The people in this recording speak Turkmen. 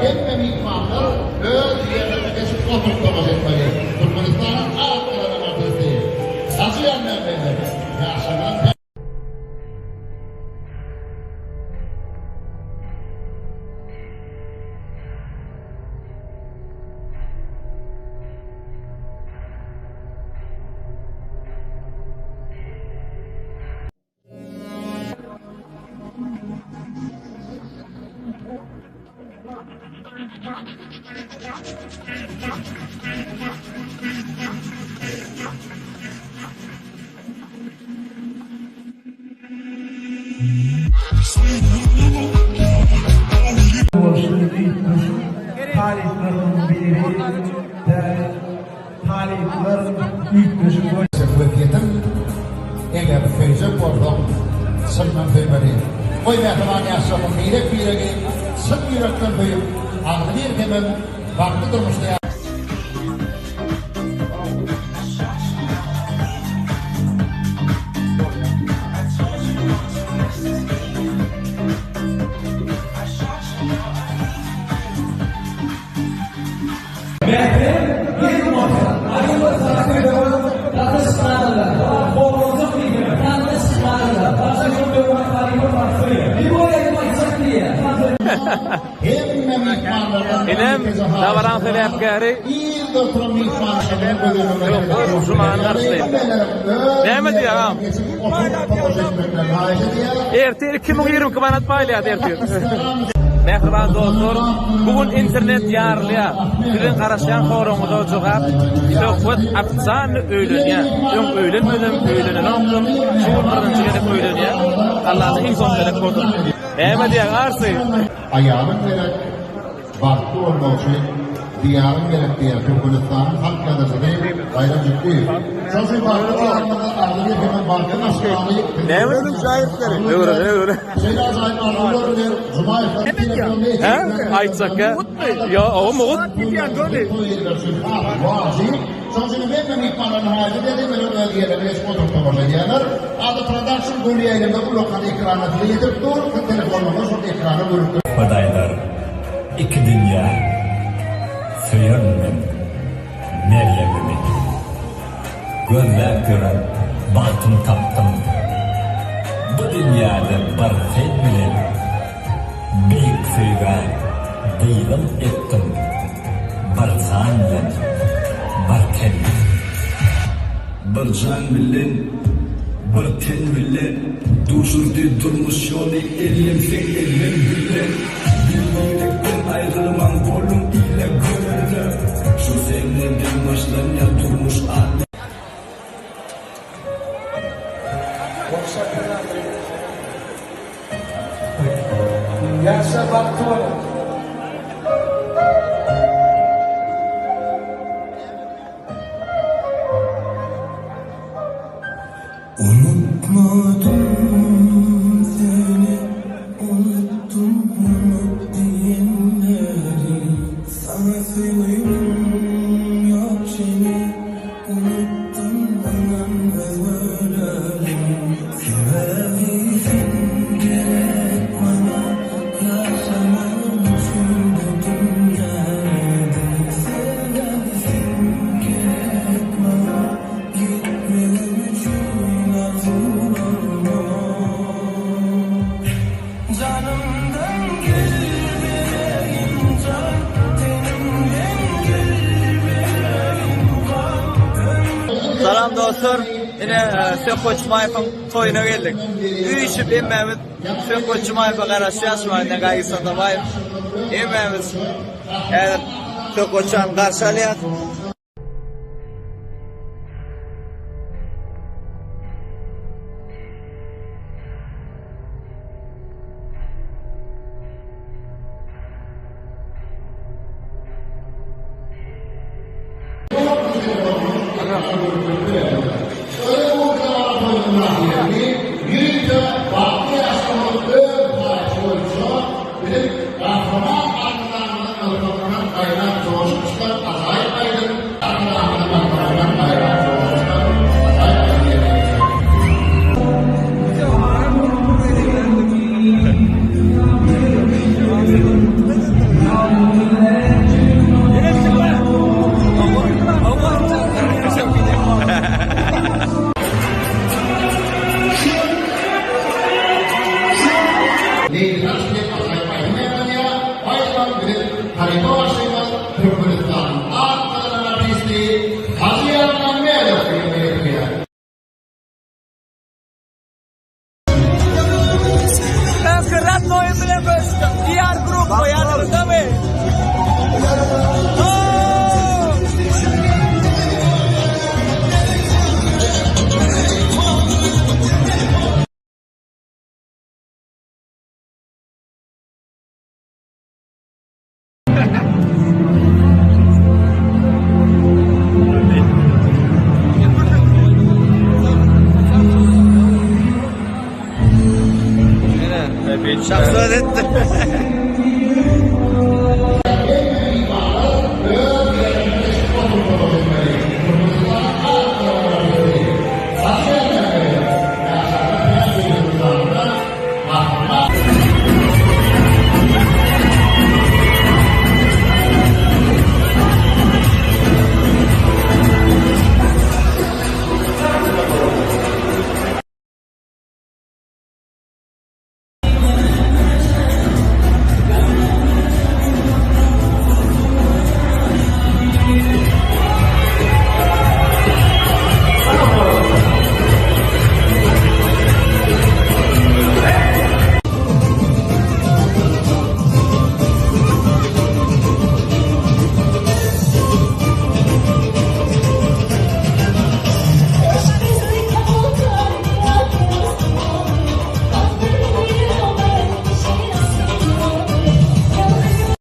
Hemme myhmanlar öz ýerlerine geçip oturyp tomaşa etmeli. Türkmenistanyň at gazanan artisti Hajy Ýanmämmedow ýaşlarynyň Bolşuny üýtgeşik talyplarynyň biri däl talyplar üýtgeşik bol. Wesýetim, eger söýjek bolsaň, çyndan söýmeli. Goý mähriban ýaşlarymyz birek-biregi çyn ýürekden söýüp, agzybir hemem bagtly durmuşda. Mährem gelin bolsa, aýyl saky döwür daşa çykmadyrlar. Olar horlanjak diýseler, daşa çykmadyrlar. Başga şol döwür halypa fark söýýär. Bir bolýa diýip aýtjak diýýär. Hemme myhmanlardan Inem dabaraň sebäpkäri Söhbet Jumany garşylaýar. Näme diýýär agam? Ertir 2022 manat paýlaýas ertir. Mähriban dostlar, bu gün internet ýarylýar. Siziň garaşýan soragyňyza jogap Söhbet ofitsialny öýlenýär. Öň öýlenmedem, öýlenenokdym. Şu gün birinji gezek öýlenýär. Allahdan iň soňky gezek bolsun. Näme diýýäň Arsy? Aýalyň gerek, bagtly bolmak üçin Diýaryň gerek diýýär Türkmenistanyň halk ýazyjysy Baýram Jütdiýew. Şol üçin bagtly Diýarymyzda agzybir hemem bagtly maşgalaly Näme? Öwre, öwre. Şeýle ajaýyp arzuwlar bilen Jumaýewler telefonyny Hä? Aýtjakka? Ýo, o mugut. Wajyp. Şonuň üçin hem hemme myhmanlaryny haýyş edýärler, olar öz ýerlerine geçip oturyp tomaşa edýärler. Ada Production göni ýaýlymda ullakan ekranda size ýetirip dur, siz telefonlaryňyzy şol ekrana gönükdirip. Hudaýlar iki dünýä söýerin men Merýemimi Gözläp ýören bagtym tapdym Bu dünýäde bir sen bilen Beýik söýgä dyzym epdim Bir jan bilen bir ten bilen. Bir jan bilen bir ten bile Duşurdy durmuş ýoly Elim seň eliň bile Bir-birekden aýrylmaň boluň ile görelde Şu seneden başlanýar durmuş atly. Ýaşa bagtly boluň. Unutmadym seni unutdum unut diýenleri Saňa söýgimiň ýok çeni unutdym onam özgeleri Sebäbi sen gerek maňa ýaşamagym üçin bu dünýäde Sebäbi sen gerek maňa Gitmegim üçin arzuwlarma Janymdan gel bereýin jan Tenimden gel bereýin gan Salam dostlar, ine Söhbet Jumaýewiň toýuna geldik. Üýşüp hemmämiz Söhbet Jumaýewe garaşýas şu anda Gaýgy Satabaýew. Hemmämiz häzir Söhbet jany garşy alýas. Gynaç diýen ajaýyp aýdym ýaňlanýar. Bu aýdyma biziň halypa bagşymyz, Türkmenistanyň at gazanan artisti Hajy Ýarmämmedow ýerine ýetirýär. Öňki radnoýym bilen görüşdim. Diýar gruppa ýadyňyzdamy? Şahsat etdi.